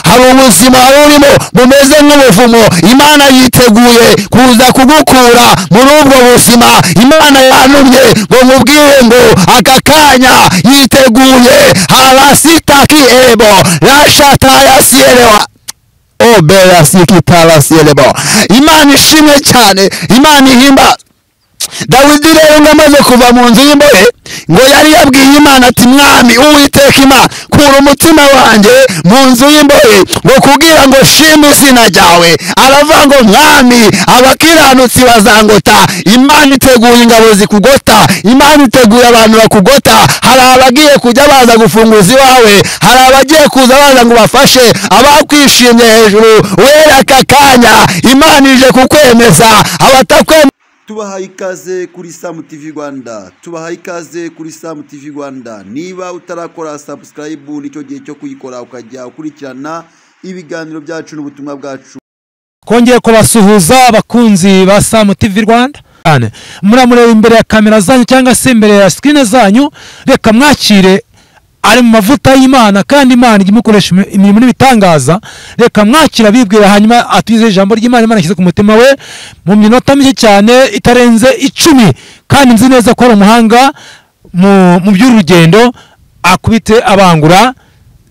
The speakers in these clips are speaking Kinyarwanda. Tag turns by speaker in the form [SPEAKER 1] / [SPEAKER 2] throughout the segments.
[SPEAKER 1] Hari ubuzima urimo bumeze nk'ubuvumo, Imana yiteguye kuza kugukura muri ubwo buzima. Imana yantumye ngo mubwire ngo aka kanya yiteguye. Harasitaki ebo rashataya sielewa obera sikitala sielebo. Imana ishimwe cyane, Imana ihimba. Dawidi rero ngo amaze kuva mu nzu y'imbohe, ngo yari yabwiye Imana ati mwami Uwiteka Imana, kura umutima wanjye mu nzu y'imbohe ngo kugira ngo shime izina ryawe. Aravuga ngo mwami, abakiranutsi bazangota. Imana iteguye ingabo zikugota, Imana iteguye abantu bakugota. Hari abagiye kujya baza gufunguza iwawe, hari abagiye kuza baza ngo bafashe abakwishimye hejuru. Wera aka kanya Imana ije kukwemeza abatakwemeza.
[SPEAKER 2] Tubahaye ikaze kuri Sam TV Rwanda, tubahaye ikaze kuri Sam TV Rwanda. Niba utarakora subscribe, nicyo gihe cyo kuyikora ukajya ukurikirana ibiganiro byacu n'ubutumwa bwacu.
[SPEAKER 3] Kongeye kubasuhuza abakunzi ba Sam TV Rwanda. Muramureba imbere ya kamera zanyu cyangwa se imbere ya screen zanyu, reka mwakire ari mu mavuta y'Imana, kandi Imana imukoresha imirimo n'ibitangaza. Reka mwakira bibwira, hanyuma atuze ijambo ry'Imana Imana ishyize ku mutima we mu minota mike cyane itarenze 10, kandi nzi neza ko ari umuhanga mu by'urugendo, akubite abangura.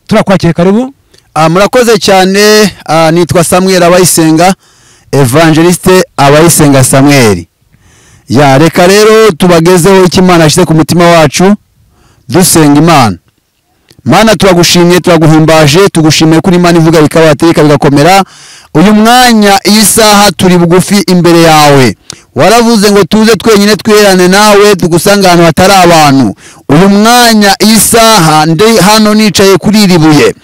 [SPEAKER 3] Turakwakira, karibu.
[SPEAKER 1] Murakoze cyane. Nitwa Samuel Abayisenga, Evangeliste Abayisenga Samuel. Ya reka rero tubagezeho icyo Imana ashyize ku mutima wacu, dusenga Imana. Mana, turagushimye, turaguhimbaje, tugushimiye kuri Imana ivuga bikabateka bigakomera. Uyu mwanya, iyi saha, turi bugufi imbere yawe. Waravuze ngo tuze twenyine twiherane nawe, tugusanga ahantu hatari abantu. Uyu mwanya, iyi saha, ndi hano nicaye kuri iri buye,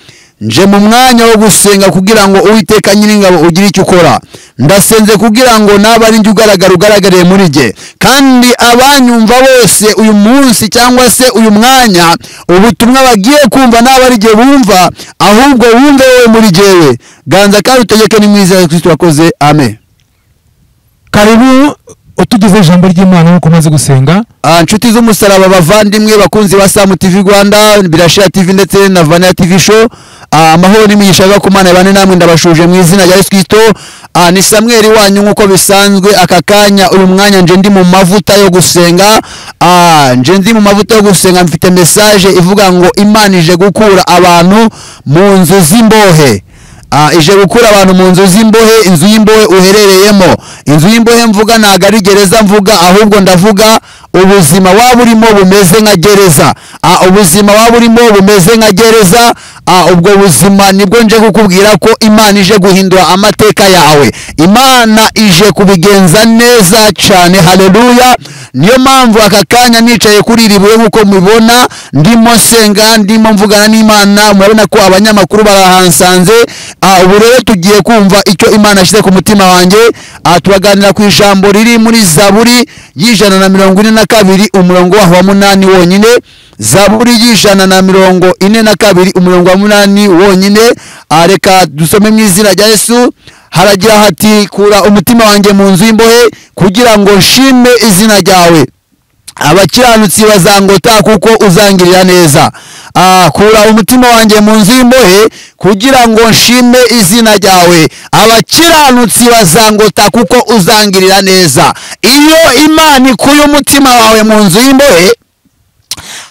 [SPEAKER 1] nje mu mwanya wo gusenga kugira ngo Uwiteka Nyiringabo ugire icyo ukora. Ndasenze kugira ngo naba ari njye ugaragara, ugaragariye muri jye, kandi abanyumva bose uyu munsi cyangwa se uyu mwanya, ubutumwa bagiye kumva naba ari jye bumva, ahubwo wumve wowe muri jyewe. Ganza kandi utegeke, ni mwiza Kristo wakoze, amen.
[SPEAKER 3] Karibu utugize ijambo ry'Imana nk'uko umaze gusenga.
[SPEAKER 1] Nshuti z'umusaraba, bavandimwe bakunzi ba Sam TV Rwanda, Birashira TV ndetse na Vania TV Show, amahoro n'imigisha biva ku Mana bane namwe. Ndabashuje mu izina rya Yesu Kristo. Ni Samuel wanyu nk'uko bisanzwe. Aka kanya, uyu mwanya, nje ndi mu mavuta yo gusenga. Nje ndi mu mavuta yo gusenga, mfite message ivuga ngo Imana ije gukura abantu mu nzu z'imbohe. Ije gukura abantu mu nzu z'imbohe. Inzu y'imbohe uherereyemo, inzu y'imbohe mvuga ntabwo ari gereza mvuga, ahubwo ndavuga ubuzima waba urimo bumeze nka gereza. Ubuzima waba urimo bumeze nka gereza, ubwo buzima nibwo nje kukubwira ko Imana ije guhindura amateka yawe. Imana ije kubigenza neza cyane, haleluya. Niyo mpamvu aka kanya nicaye kuri iri buye nk'uko mubibona, ndimo nsenga, ndimo mvugana n'Imana. Murabona ko abanyamakuru barahansanze. Ubu rero tugiye kumva icyo Imana ashyize ku mutima wanjye. Turaganira ku ijambo riri muri Zaburi y'142, umurongo waho wa 8 wonyine. Zaburi y'142, umurongo wa 8 wonyine. Reka dusome mu izina rya Yesu. Haragira hati: kura umutima wanjye mu nzu y'imbohe kugira ngo nshime izina ryawe, abakiranutsi bazangota kuko uzangirira neza. Kura umutima wanjye mu nzu y'imbohe kugira ngo nshime izina ryawe, abakiranutsi bazangota kuko uzangirira neza. Iyo Imana ikuye umutima wawe mu nzu y'imbohe,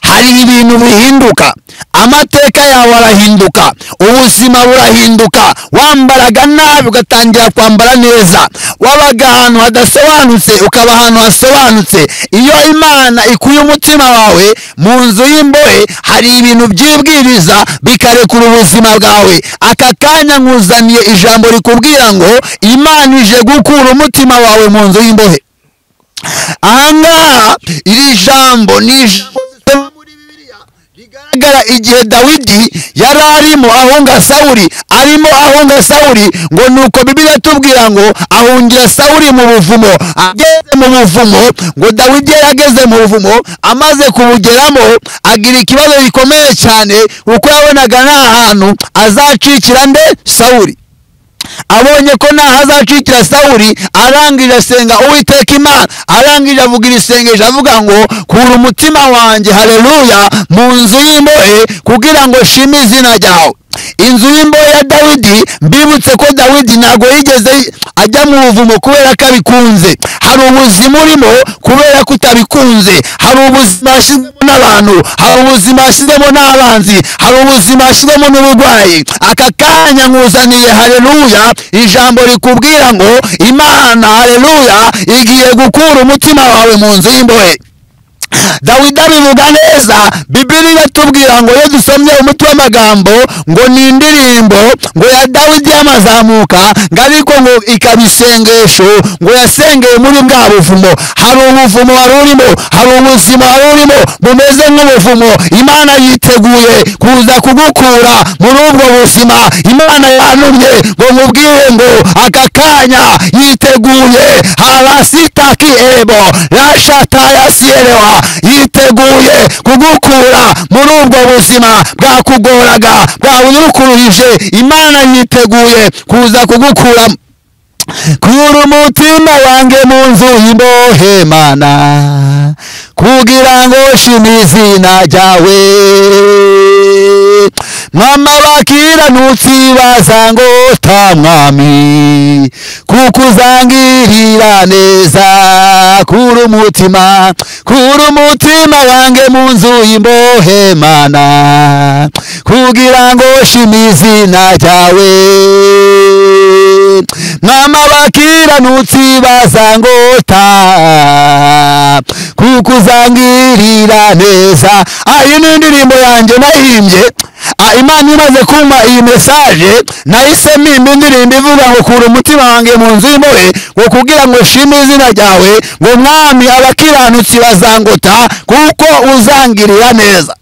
[SPEAKER 1] hari ibintu bihinduka, amateka yawe arahinduka, ubuzima burahinduka. Wambaraga nabi ugatangira kwambara neza, wabaga ahantu hadasobanutse ukaba ahantu hasobanutse. Iyo Imana ikuye umutima wawe mu nzu y'imbohe, hari ibintu byibwiriza bikarekura ubuzima bwawe. Aka kanya nkuzaniye ijambo rikubwira ngo Imana ije gukura umutima wawe mu nzu y'imbohe. Ahangaha iri jambo ni ijambo muri Bibiliya rigaragara igihe Dawidi yari arimo ahunga Sawuli, arimo ahunga Sawuli. Ngo nuko Bibiliya tubwira ngo ahungira Sawuli mu buvumo. Ageze mu buvumo, ngo Dawidi yarageze mu buvumo, amaze kubugeramo agira ikibazo gikomeye cyane, kuko yabonaga nta hantu azacikira nde? Sawuli. Abonye ko ntaho azacikira Sawuli, arangije asenga Uwiteka Imana, arangije avuga isengesho avuga ngo kura umutima wanjye, haleluya, mu nzu y'imbohe kugira ngo shime izina ryawe. Inzu y'imbohe ya Dawidi. Dawidi, mbibutse ko Dawidi ntago yigeze ajya mu buvumo kubera ko abikunze. Hari ubuzima urimo kubera ko utabikunze, hari ubuzima washyizemo n'abantu, hari ubuzima washyizemo n'abanzi, hari ubuzima washyizemo n'uburwayi. Aka kanya nkuzaniye haleluya ijambo rikubwira ngo Imana haleluya igiye gukura umutima wawe mu nzu y'imbohe. Dawidi abivuga neza, Bibiliya iratubwira ngo iyo dusomye umutwe w'amagambo ngo ni indirimbo ngo ya Dawidi y'amazamuka, ngo ariko ngo ikaba isengesho ngo yasengeye muri bwa buvumo. Hari ubuvumo wari urimo, hari ubuzima wari urimo bumeze nk'ubuvumo. Imana yiteguye kuza kugukura muri ubwo buzima. Imana yantumye ngo nkubwire ngo aka kanya yiteguye harasitaki ebo rashataya sierewa, yiteguye kugukura muri ubwo buzima bwakugoraga bwaburukuruhije. Imana yiteguye kuza kugukura. Kura umutima wanjye mu nzu y'imbohe Mana, kugira ngo nshime izina ryawe. Mama bakiranutsi bazangota mwami, kuko uzangirira neza. Kura umutima, kura umutima wanjye mu nzu y'imbohe Mana, kugira ngo nshime izina ryawe. Mama bakiranutsi bazangota, kuko uzangirira neza. Iyi ni indirimbo yanjye nahimbye. Imana imaze kumpa iyi message nahise mpimba indirimbo ivuga ngo kura umutima wanjye mu nzu y'imbohe, ngo kugira ngo nshime izina ryawe, ngo mwami abakiranutsi bazangota kuko uzangirira neza.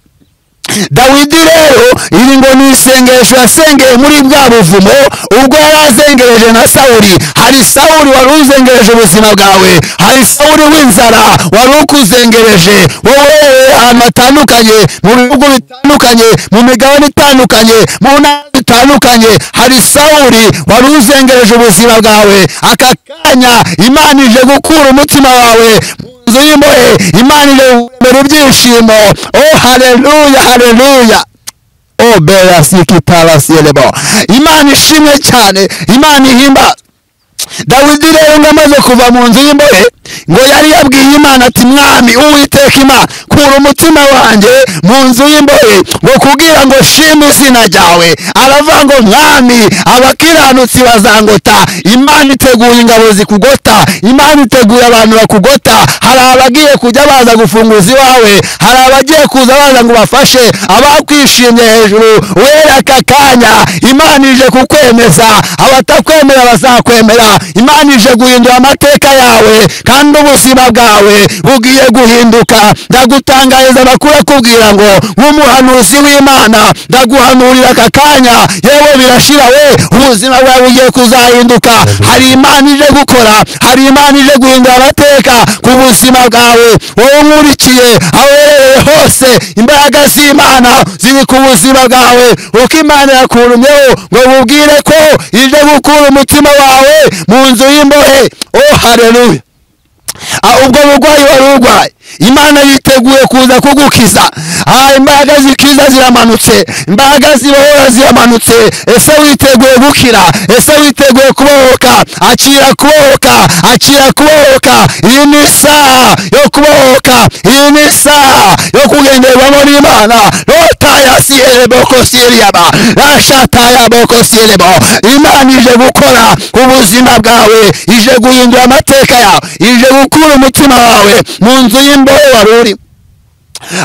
[SPEAKER 1] Dawidi rero iri ngo ni isengesho yasengeye muri bwa buvumo ubwo yari azengereje na Sawuli. Hari Sawuli wari uzengereje ubuzima bwawe, hari Sawuli w'inzara wari ukuzengereje wowe ahantu hatandukanye, mu bihugu bitandukanye, mu migabane itandukanye, mu ntara zitandukanye. Hari Sawuli wari uzengereje ubuzima bwawe. Aka kanya Imana ije gukura umutima wawe mu nzu y'imbohe, Imana ije gukura ibyishimo. Oh haleluya, haleluya. Oh bera sikitara sielebo. Imana ishimwe cyane, Imana ihimba. Dawidi rero ngo amaze kuva mu nzu y'imbohe, ngo yari yabwiye Imana ati mwami Uwiteka Imana, kura umutima wanjye mu nzu y'imbohe ngo kugira ngo nshime izina ryawe. Aravuga ngo mwami abakiranutsi bazangota. Imana iteguye ingabo zikugota, Imana iteguye abantu bakugota. Hari abagiye kujya baza gufunguza iwawe, hari abagiye kuza baza ngo bafashe abakwishimye hejuru. Wera aka kanya Imana ije kukwemeza, abatakwemera bazakwemera. Imana ije guhindura amateka yawe kandi ubuzima bwawe bugiye guhinduka. Ndagutangariza amakuru akubwira ngo nk'umuhanuzi w'Imana ndaguhanurira aka kanya, yewe birashira we, ubuzima bwawe bugiye kuzahinduka. Hari Imana ije gukora, hari Imana ije guhindura amateka ku buzima bwawe. Wowe nkurikiye aho uherereye hose, imbaraga z'Imana ziri ku buzima bwawe. Uko Imana yakurumyeho ngo bubwire ko ije gukura umutima wawe mu nzu y'imbohe. Oh haleluya. Ubwo burwayi wari urwaye, Imana yiteguye kuza kugukiza. Imbaraga zikiza ziramanutse, imbaraga zibohora ziramanutse. Ese witeguye gukira? Ese witeguye kubohoka? Akira kubohoka, akira kubohoka. Iyi ni isaha yo kubohoka, iyi ni isaha yo kugenderwamo n'Imana. Rotaya siereboko sieriaba rashataya boko sierebo. Imana ije gukora ku buzima bwawe, ije guhindura amateka yawe, ije gukura umutima wawe mu nzu y'imbohe wari uri.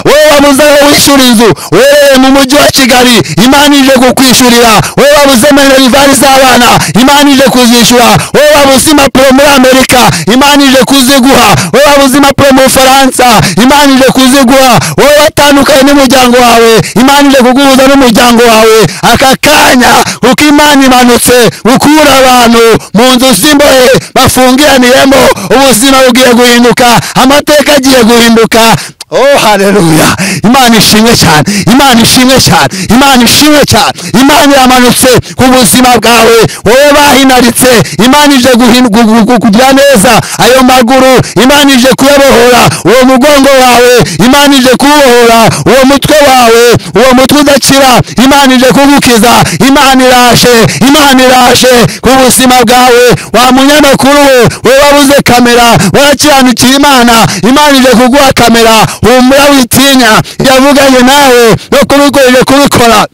[SPEAKER 1] Wowe wabuze aho wishyura inzu, wowe mu mujyi wa Kigali, Imana ije kukwishurira. Wowe wabuze minerivali z'abana, Imana ije kuzishyura. Wowe wabuze impapuro muri Amerika, Imana ije kuziguha. Wowe wabuze impapuro mu Bufaransa, Imana ije kuziguha. Wowe watandukanye n'umuryango wawe, Imana ije kuguhuza n'umuryango wawe. Aka kanya uko Imana imanutse gukura abantu mu nzu z'imbohe bafungiraniyemo, ubuzima bugiye guhinduka, amateka agiye guhinduka. Oh haleluya. Haleluya. Imana ishimwe cyane, Imana ishimwe cyane, Imana ishimwe cyane. Imana iramanutse ku buzima bwawe, wowe bahinaritse. Imana ije kugira neza ayo maguru, Imana ije kuyabohora uwo mugongo wawe, Imana ije kubohora uwo mutwe wawe, uwo mutwe udakira, Imana ije kugukiza. Imana iraje, Imana iraje ku buzima bwawe. Wa munyamakuru we wabuze kamera, warakiranukiye Imana, Imana ije kuguha kamera. Humura witinya, yavuganye nawe no kubikoresha kubikora.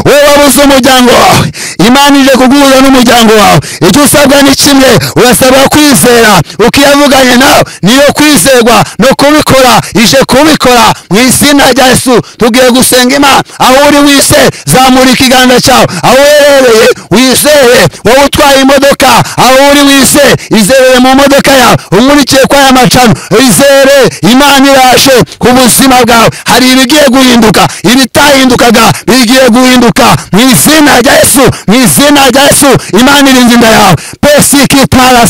[SPEAKER 1] Wowe wabuze umuryango wawe, Imana ije kuguhuza n'umuryango wawe. Icyo usabwa ni kimwe, urasabwa kwizera. Ukiyavuganye nawe niyo kwizerwa no kubikora, ije kubikora mu izina rya Yesu. Tugiye gusenga Imana. Aho uri wise, zamura ikiganza cyawe. Aho uherereye wizere. Wowe utwaye imodoka, aho uri wise, izerere mu modoka yawe, umurikiye kwa aya macano, izere. Imana iraje ku buzima bwawe. Hari ibigiye guhinduka, ibitahindukaga bigiye guhinduka mu izina rya Yesu, mu izina rya Yesu. Imana irinze inda yawe. Pesikitara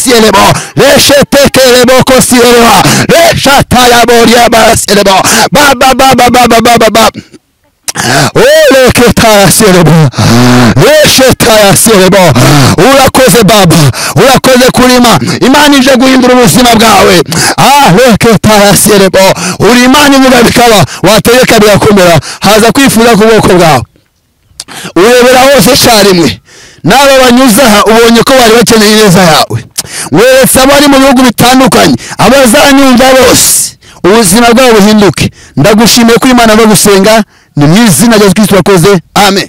[SPEAKER 1] reshetekerebo kosielewa reshataya barasielebo baba baba baba baba baba oleketayasielebo reshetayasielebo. Urakoze Baba, urakoze kurima. Imana ije guhindura ubuzima bwawe. Aleketayasielebo. Uri Imana ivuga bikaba, wategeka bigakomera. Haza kwifuza ku bwoko bwawe, urebera hose icyarimwe. N'aba banyuze aha ubonye ko bari bakeneye ineza yawe. Weretse abari mu bihugu bitandukanye, abazanyumva bose, ubuzima bwabo buhinduke. Ndagushimiye ko Imana bagusenga, ni mu izina rya Yesu Kristo wakoze. Amen.